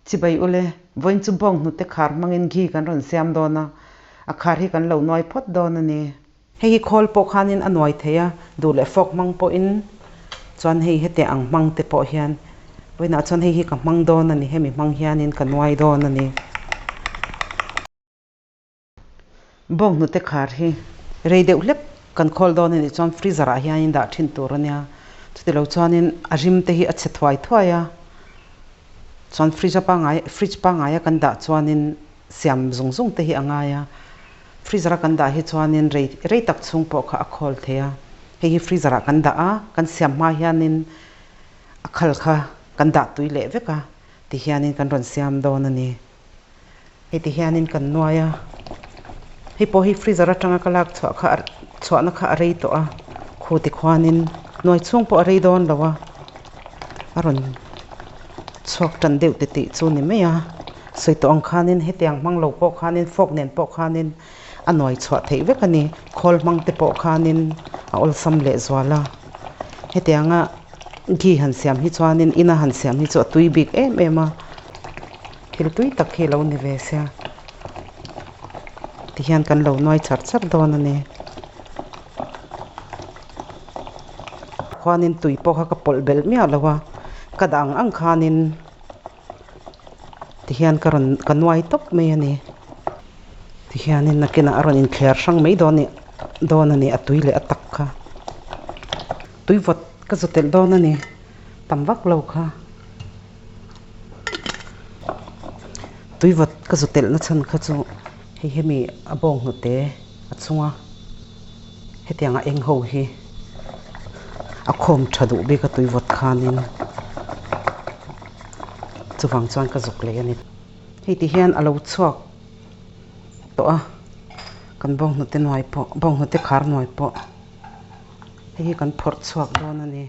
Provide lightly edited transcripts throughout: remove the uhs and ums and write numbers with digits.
Chibai ule, vawiin chu bawng hnute khar hmangin ghee kan rawn siam dawn a, a khar hi kan lo nuai phawt dawn a ni. Hei hi khawl pawh khanin a nuai thei a, duh leh fork hmang pawhin chuan hei hetiang ang hmang te pawh hian vawiinah chuan hei hi ka hmang dawn a ni, hemi hmang hianin ka nuai dawn a ni. Bawng hnute khar hi rei deuh hlek kan khawl dawn a nih chuan freezer ah hianin dah thin tur a nia. Chutilo chuanin a rim te hi a chhe thuai thuai a, chuan fridge a pangngai fridge pangngaia kan dah chuanin siam zung zung te hi a ngai a. Freezer a kan dah hi chuanin rei rei tak chhung pawh kha a khawl thei a. Hei hi freezer ah kan dah a, kan siam hma hianin a khal kha kan dah tui leh vek a, tihianin kan rawn siam dawn a ni. Heti hianin kan nuai a, hei pawh hi freezer atanga ka lak chhuah kha chhuahna kha a rei tawh a, khu ti khuanin nuai chhung pawh a rei dawn lo a, a rawn chhuak tan deuh ti tih chu ni mai a, sawi tawh ang khanin hetiang hmang lo pawh khanin fork nen pawh khanin a nuai chhuah theih vek a ni, khawl hmang te pawh khanin a awlsam leh zual a, hetianga ghee han siam hi chuanin ina han siam hi chu a tui bik em em a. Thil tui tak hi lo ni ve sia tihian kan lo nuai char char dawn a ni. Khuanin tui pawh kha ka pawlh belh miah lo a, ka dah ang ang khanin tihian ka rawn ka nuai tawp mai a ni. Tihianin nakinah a rawn inthler hrang mai dawn nih dawn a ni a tui leh a tak kha. Tui vawt ka zu telh dawn a ni tam vak lo kha. Tuivat ka zu telh na chhan kha chu hei hemi a bawng hnute a chunga hetianga eng ho hi a khawm tha duh bik a tuivat khanin chuvang chuan ka zuk leh a ni. Hei ti hian a lo chhuak tawh a kan bawng hnute nuai pawh bawng hnute khar nuai pawh hei hi kan phawrh chhuak dawn a ni.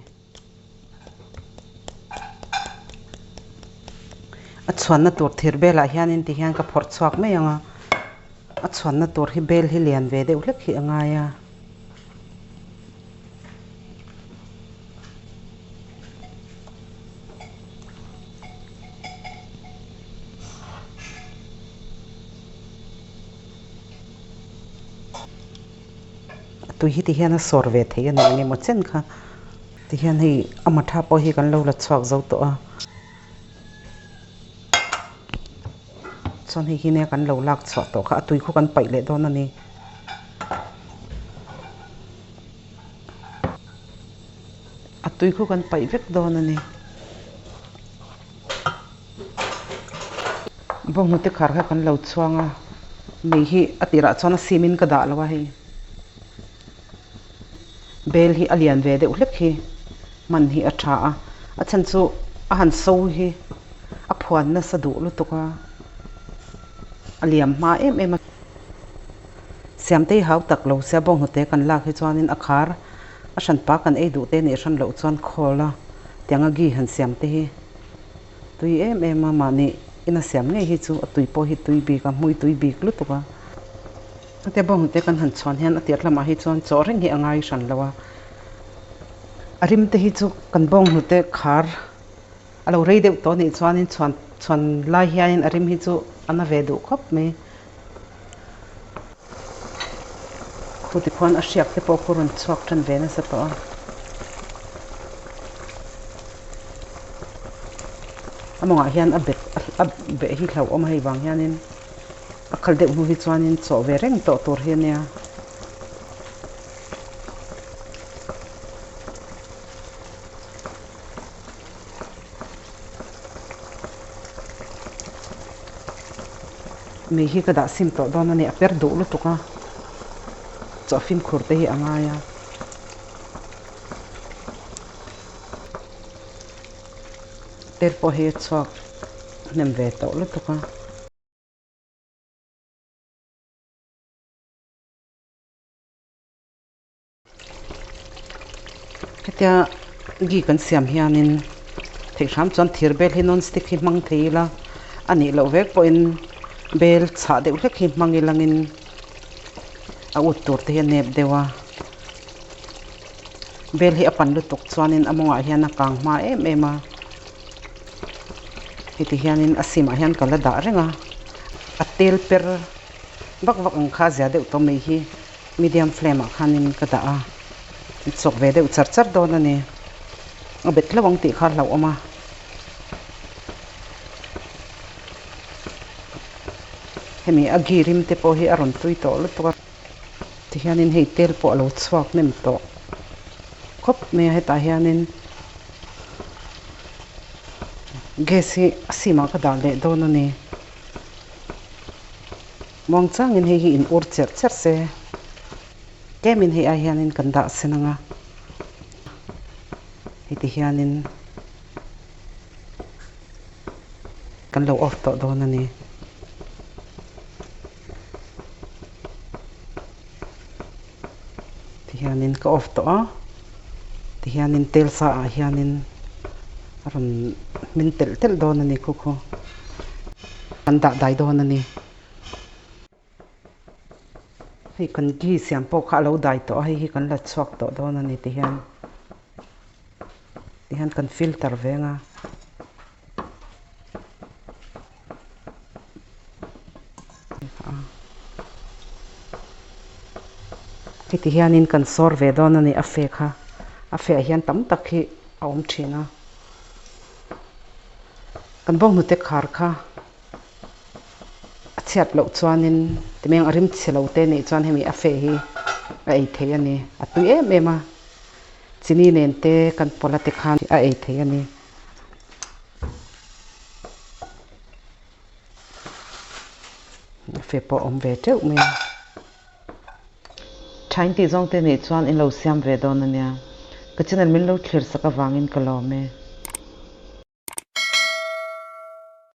A chhuanna tur thir belah hianin ti hian ka phawrh chhuak mai ang a, a chhuanna tur hi bel hi lian ve deuh hlek hi a ngai a. A tui hi ti hian a sawr ve thei a ni eng emaw chen kha. Tihian hei a matha pawh hi kan lo la chhuak zo tawh a, chuan hei hi nia kan lo lak chhuah tawh kha a tui khu kan paih leh dawn a ni. A tui khu kan paih vek dawn a ni. Bawnghnute khar kha kan lo chhuang a, mei hi a tirah chuan a sim in ka dah lo a hei. Bel hi a lian ve deuh hlek hi hman hi a tha a, a chhan chu a han so hi a phuan nasa duh lutuk a, a liam hma em em a. Siamtei hau tak lo sia bawnghnute kan lak hi chuanin a khar a hranpa kan ei duh te nih hran loh chuan khawl a tianga ghee han siam te hi tui em em a, mahni ina siam ngei hi chu a tui pawh hi tui bik a, hmui tui bik lutuk a. Hetia bawnghnute kan han chhuan hian a tir lamah hi chuan chaw reng hi a ngai hran lo a, a rim te hi chu kan bawnghnute khar a lo rei deuh tawh anih chuanin chhuan chhuan lai hianin a rim hi chu a na ve duh khawp mai. Khu tikhuan a hriak te pawh khu rawn chhuak tan ve nasa tawh a. A mawngah hian a bet a beh hi hlauhawm a hei vang hianin. A khal deuh hnu hi chuanin chawh ve reng tawh tur hi a nia. Mei hi ka dah sim tawh dawn a ni, a per duh lutuk a, chawh fimkhur te hi a ngai a. Per pawh hi a chhuak hnem ve tawh lutuk a. Hetia ghee kan siam hianin theih hram chuan thir bel hi non stick hi hmang thei ila a nih loh vek pawhin bel chhah deuh hlek hi hmang ilangin a ut tur te hi a nep deuh a bel hi a pan lutuk chuanin a mawngah hian a kang hma em em a. Heti hianin a sim ah hian ka la dah reng a, a tel per vak vak ang kha zia deuh tawh mai hi medium flame ah khanin ka dah a, chawk ve deuh char char dawn a ni. A bet hlauh ang tih kha a hlauhawm a. Hemi a ghee rim te pawh hi a rawn tui tawh lutuk a, tihianin hei tel pawh a lo chhuak hnem tawh khawp mai a, hetah hianin gas hi a sim ah ka dah leh dawn a ni. Muangchangin hei hi in ur cherh cherh se, tlemin hei ai hianin kan dah sen ang a, heti hianin. Kan lo off tawh dawn a ni. Tihianin ka off tawh a, tihianin tel sa ah hianin a rawn hmin telh telh dawn a ni khu khu. Kan dah dai dawn a ni. Hei kan ghee siam pawh kha a lo dai tawh a, hei hi kan la chhuak tawh dawn a ni tihian. Tihian kan filter veng a. Heti hianin kan sawr ve dawn a ni a fe kha. A feah hian tam tak hi a awm thin a. Kan bawnghnute khar kha a chhiat loh chuanin timeng a rim chhe lo te nih chuan hemi a fe hi a ei thei a ni. A tui em em a. Chini nen te kan pawlh a ti khan a ei thei a ni. A fe pawh a awm ve teuh mai a. Tha in tih zawng te nih chuan in lo siam ve dawn a nia. Ka channel min lo thlir sak avangin ka lawm e.